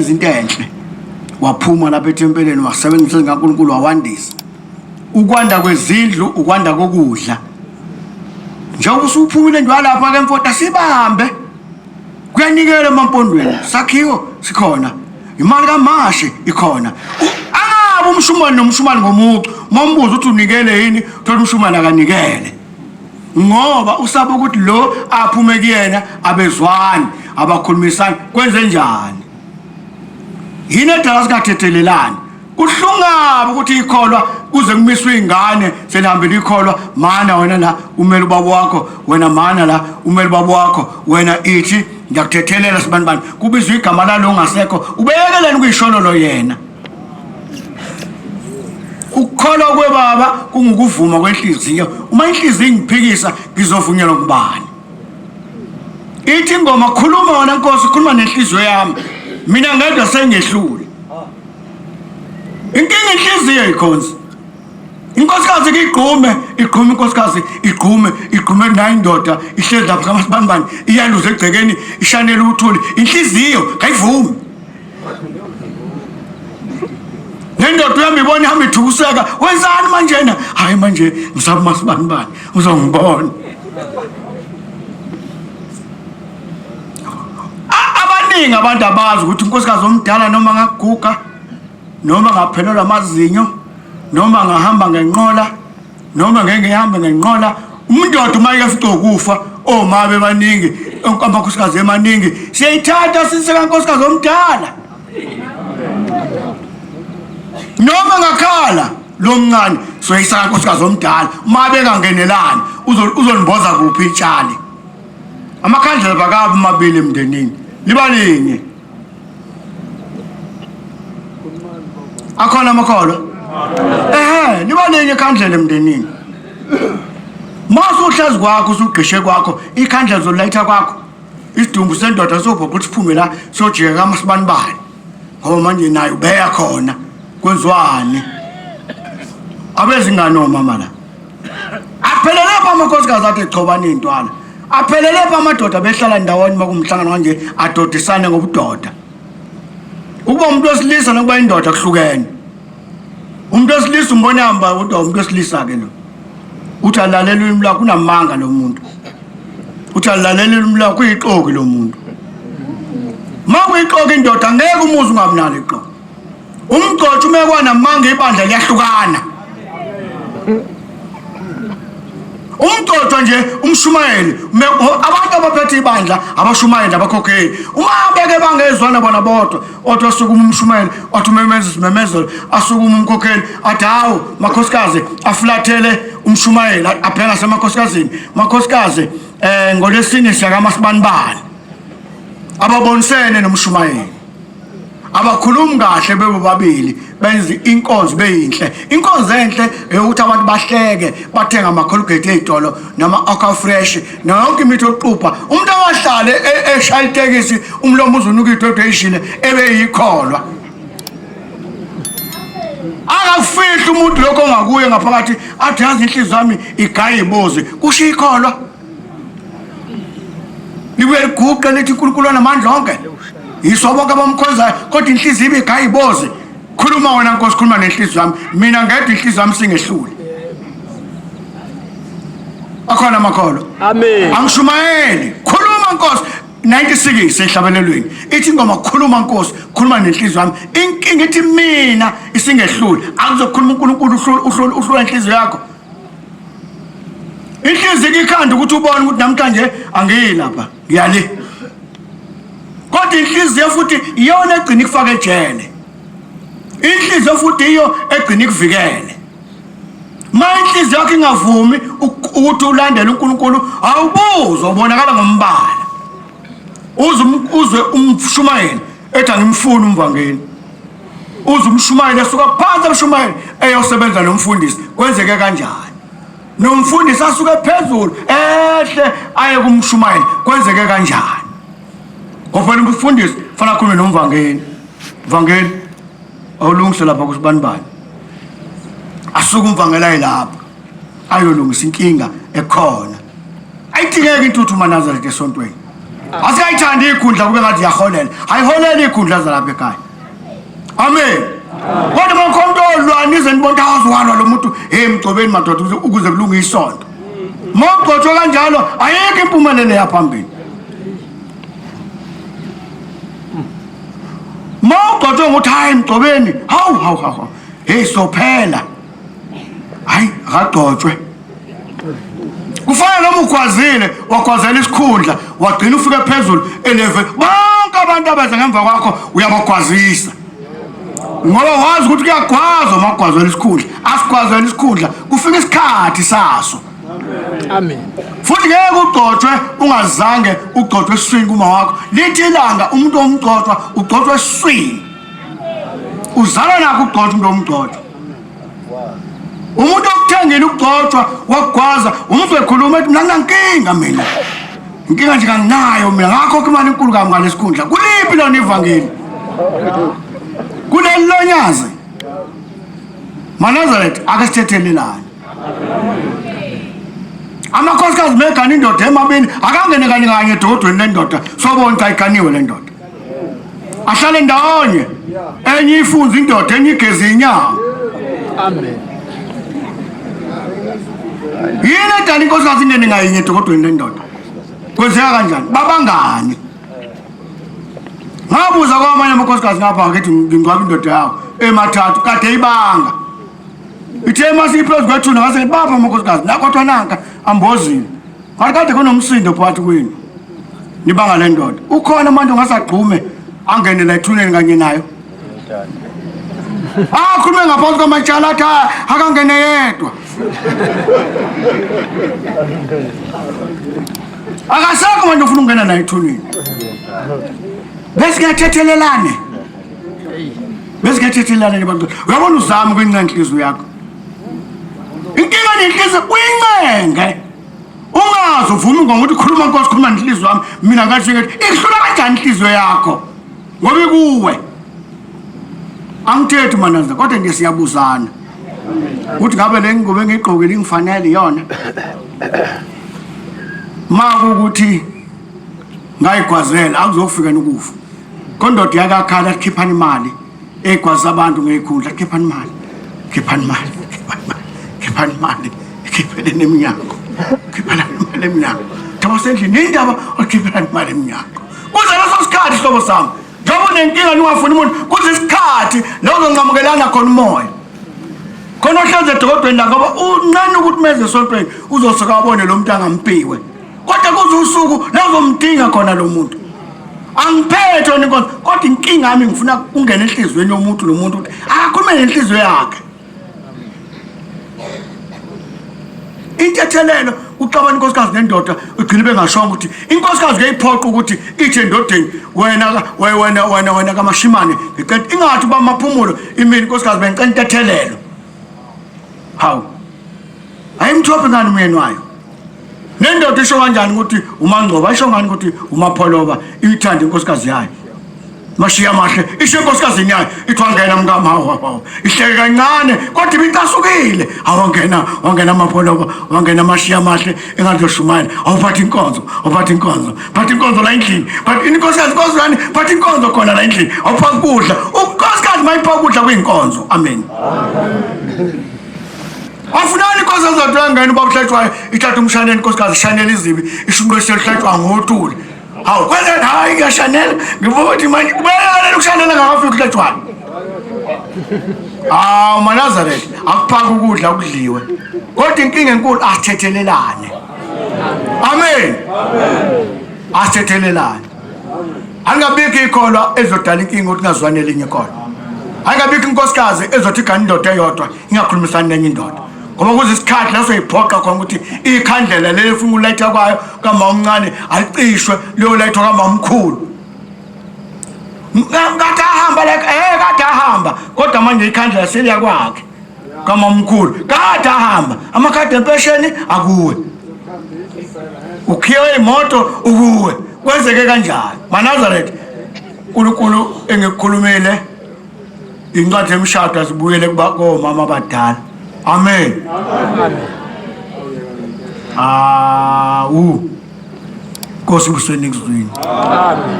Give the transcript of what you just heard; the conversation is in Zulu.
Wayenza into enhle. Waphuma lapha ethempelini wasebenza umsebenzi kaNkulunkulu wawandisa. Ukwanda kwezindlu, ukwanda kokudla. Njengoba usuphumile nje walapha ke mfota sibambe. Kuyanikela emampondweni. Sakhiwo sikhona. Imali kaMashi ikhona. Angabe umshumane nomshumane ngomucu. Mombuza ukuthi unikele yini, uthola umshumane akanikele. Ngoba usaba ukuthi lo aphume kuyena abezwani, abakhulumisani, kwenze njani? Yini edala singathethelelani? Kuhlungabi ukuthi ikholwa kuze kumiswe ingane selihambile ikholwa mana wena la umele ubaba wakho wena mana la umele ubaba wakho wena ithi ngiyakuthethelela sibanibani kubizwa igama lalo ongasekho ubeyekeleni kuyishololo yena ukukholwa kwebaba kungukuvuma kwenhliziyo uma inhliziyo ingiphikisa ngizovunyelwa kubani ithi ingoma khuluma wena nkosi khuluma nenhliziyo yami mina ngedwa sengehlule inkinga inhliziyo ikhonzi inkosikazi kigqume igqume inkosikazi igqume igqume nayo indoda ihlezi lapha kamasibanibani iyaluza egcekeni ishanele uthuli inhliziyo kayivumi nendoda uyami ibona ihamba ithukuseka wenzani manjena hhayi manje ngisaba umasibanibani uzongibona Abaningi abantu abazi ukuthi unkosikazi omdala noma ngaguga noma ngaphelelwa amazinyo noma ngahamba ngenqola noma ngeke ngihambe ngenqola umndoda uma efica ukufa omama bebaningi amakhosikazi emaningi siyayithatha sise kankosikazi omdala noma ngakhala lo mncane soyisa kankosikazi omdala uma bengangenelani uzolimboza kuphi itshali Amakhandlela bakabi mabili emndenini. Liba linye. Akhona amakholwa? Ehhe, liba linye ikhandlela emndenini. Mase uhlezi kwakho usugqishe kwakho ikhandlela zolayitha kwakho. Isidumbu sendoda sobhoqa ukuthi siphume la sojika kamasibanibani. Ngoba manje naye ubeya khona. Kwenziwani? Abezingane omama la. Aphelele pha amakhosikazi athi echobana iy'ntwala. Aphelele pha amadoda behlala ndawonye uma kumhlangano kanje adodisane ngobudoda. Ukuba umuntu wesilisa nokuba indoda kuhlukene. Umuntu wesilisa umbona hamba kodwa umuntu wesilisa ke lo. Uthi alalela ulimi lwakhe unamanga lo muntu. Uthi alalela ulimi lwakhe uyixoki lo muntu. Uma kuyixoki indoda ngeke umuzi ungabinalo ixoki. Umgcotsha uma kwanamanga ibandla liyahlukana. Umgcotshwa nje umshumayeli abantu abaphethe ibandla abashumayeli abakhokheli uma beke bangezwana bona bodwa othi asukuma umshumayeli wathi umemeza isimemezelo asukuma umkhokheli athi hawu makhosikazi afulathele umshumayeli abheka semakhosikazi makhosikazi eh ngolesine siyakaMasibanibani ababonisene nomshumayeli abakhulumi kahle bebobabili benza inkonzo beyinhle inkonzo enhle eyokuthi abantu bahleke bathenga ama-colgate ey'tolo nama-aqua fresh nayonke imithi yokuxubha umuntu angahlale e, eshaya itekisi umlomo uzunuka idwedwe eyishile ebeyikholwa akakufihli umuntu lokho ongakuye ngaphakathi athi yazi inhliziyo yami igaye ibozi kusho ikholwa libuye liguqe lithi uNkulunkulu onamandla onke yiso bonke abamkhonzayo kodwa inhliziyo ibe igayibozi khuluma wena nkosi khuluma nenhliziyo yami mina ngedwa inhliziyo yami singehlule akhona amakholwa amen angishumayeli khuluma nkosi 96 ehlabelelweni ithi ingoma khuluma nkosi khuluma nenhliziyo yami inkinga ithi mina isingehlule akuzokhuluma uNkulunkulu uhlula uhlula inhliziyo yakho Inhliziyo ikhanda ukuthi ubone ukuthi namhlanje angiyi lapha, ngiyale. Kodwa inhliziyo futhi iyona egcina ikufaka ejele. Inhliziyo futhi iyo egcina ikuvikele. Ma inhliziyo yakho ingavumi ukuthi ulandele uNkulunkulu, awubuzwa ubonakala ngombala. Uze uzwe umshumayeli ethi angimfuni umvangeli. Uze umshumayeli esuka phansi emshumayeli eyosebenza nomfundisi kwenzeke kanjani? Nomfundisi asuke phezulu ehle aye kumshumayeli kwenzeke kanjani? Ngoba umfundisi fanele akhulume nomvangeli. Mvangeli awulungise lapha kusibanibani. Asuke umvangeli aye lapha ayolungisa inkinga ekhona. Ayidingeki intuthu maNazaretha esontweni. Asikayithandi ikhundla kube ngathi yaholela. Ayiholeli ikhundla zalapha ekhaya. Amen. Kodwa uma ukhona umuntu olwa nize nibone ukuthi awazwalwa lo muntu, hey mgcobeni madoda ukuze kulunge isonto. Uma ugcotshwe kanjalo ayikho impumelelo yaphambili. Uma ugcotshwe ngokuthi hayi mgcobeni, hawu hawu hawu. Hey sophela. Hayi akagcotshwe. Kufana noma ugwazile wagwazela isikhundla wagcina ufike phezulu eleve bonke abantu abeza ngemva kwakho uyabagwazisa ngoba wazi ukuthi kuyagwazwa uma kugwazela isikhundla asigwazela isikhundla kufika isikhathi saso. Amen. Futhi ngeke ugcotshwe ungazange ugcotshwe esiswini kuma wakho. Lithi ilanga umuntu omgcotshwa ugcotshwa esiswini. Uzalwa nakho ukugcotshwa umuntu omgcotshwa. Umuntu okuthengile ukugcotshwa wakugwaza umuntu ekhuluma ethi mina nginankinga mina. Inkinga nje kanginayo mina ngakho imali enkulu kabi ngalesikhundla. Kuliphi lona ivangeli? Kuleli lonyazi. MaNazaretha ake sithethelelane. Amakhosikazi megana indoda emabini akangene kanye kanye edokodweni lendoda sobona ukuthi ayiganiwe le ndoda. Ahlale ndawonye enye ifunza indoda enye igeze inyawo. Amen. Yini edala inkosikazi ingene ngayinye edokodweni lendoda? Kwenzeka kanjani? Babangani. Ngabuza kwamanye amakhosikazi ngapha ngithi ngingcwaba indoda yawo emathathu kade ibanga. Ithe uma siyiphezu kwethuna ngase ngithi bapha amakhosikazi nakodwa nanka ambozile. Ngathi kade kunomsindo phakathi kwenu. Nibanga le ndoda. Ukhona manje ongasagxume angene la ethuneni kanye nayo. Akhulume ngaphansi kwamatshala athi akangene yedwa. Akasekho manje ufuna ukungena naye ethuneni. Bese kuyathethelelane. Bese kuyathethelelane abantu. Uyabona uzama ukuyincenga inhliziyo yakho. Inkinga nenhliziyo uyincenge. Ungaze uvume ngokuthi khuluma Nkosi khuluma nenhliziyo yami mina ngasho ngithi ihlula kanjani inhliziyo yakho? Ngoba ikuwe. Angithethi manaza kodwa nje siyabuzana. Ukuthi ngabe le ngubo engiyigqokile ingifanele iyona. Makukuthi ngayigwazela akuzofika nokufa. Kondoda yakakhala athi khiphani imali egwaza abantu ngeyikhundla khiphani imali. Khiphani imali. Khiphani imali. Khiphani imali. Khipheleni eminyango. Khiphelani imali eminyango. Thaba sendlini indaba okhiphelani imali eminyango. Kuze leso sikhathi hlobo sami. Njengoba unenkinga ningafuni umuntu kuze isikhathi la uzonqamukelana khona umoya. Khona ohlezi edokodweni la ngoba unqena ukuthi meze esontweni uzosuka abone lo muntu angampiwe. Kodwa kuze usuku la uzomdinga khona lo muntu. Angiphethe wena inkonzo kodwa inkinga yami ngifuna kungena enhliziyweni yomuntu lo muntu ukuthi akakhulume nenhliziyo yakhe. Intethelelo kuxabana inkosikazi nendoda igcine bengashongo ukuthi inkosikazi kuyayiphoqa ukuthi ithi endodeni wena wena wena wena kaMashimane ngicela ingathi uba maphumulo imini inkosikazi bengicela intethelelo. Hawu. Ayimthophi ngani umyeni wayo? Nendoda isho kanjani ukuthi uMangcobo isho ngani ukuthi uMapholoba iyithanda inkosikazi yayo? Mashiya amahle isho enkosikazini yayo ithi wangena mkami hawu hawu hawu ihleke kancane kodwa ibicasukile awangena wangena amapholoba wangena amashiya amahle engazoshumayela awuphatha inkonzo awuphatha inkonzo phatha inkonzo la endlini but inkosikazi inkonzo yani phatha inkonzo khona la endlini awupha ukudla unkosikazi mayipha ukudla kuyinkonzo amen Afunani inkosi ezothi uyangena ubaba uhlatshwayo ithatha umshanela inkosikazi ishanela izibi ishunqe hlatshwa ngotuli. Hawu kwenze hayi ngiyashanela ngibona ukuthi manje kubalekela ukushanela ngakafiki uhlatshwayo. Hawu maNazaretha akuphaka ukudla kudliwe. Kodwa inkinga enkulu asithethelelane. Amen. Asithethelelane. Angabikho ikholwa ezodala inkinga ukuthi ngazwani elinye ikholwa. Angabikho inkosikazi ezothi igane indoda eyodwa ingakhulumisani nenye indoda. Ngoba kuze isikhathi la soyiphoqa khona ukuthi ikhandlela leli funa ukulayitha kwayo kamama omncane alicishwe liyolayithwa kamama omkhulu. Kade ahamba like kade ahamba kodwa manje ikhandlela seliya kwakhe kamama omkhulu. Kade ahamba amakhadi empesheni akuwe. Ukhiwe imoto ukuwe. Kwenzeke kanjani? MaNazaretha uNkulunkulu engikukhulumile incwadi yemishado azibuyele kuba komama abadala. Amen. Amen. Awu. Nkosi ibuseni ekuzwini. Amen.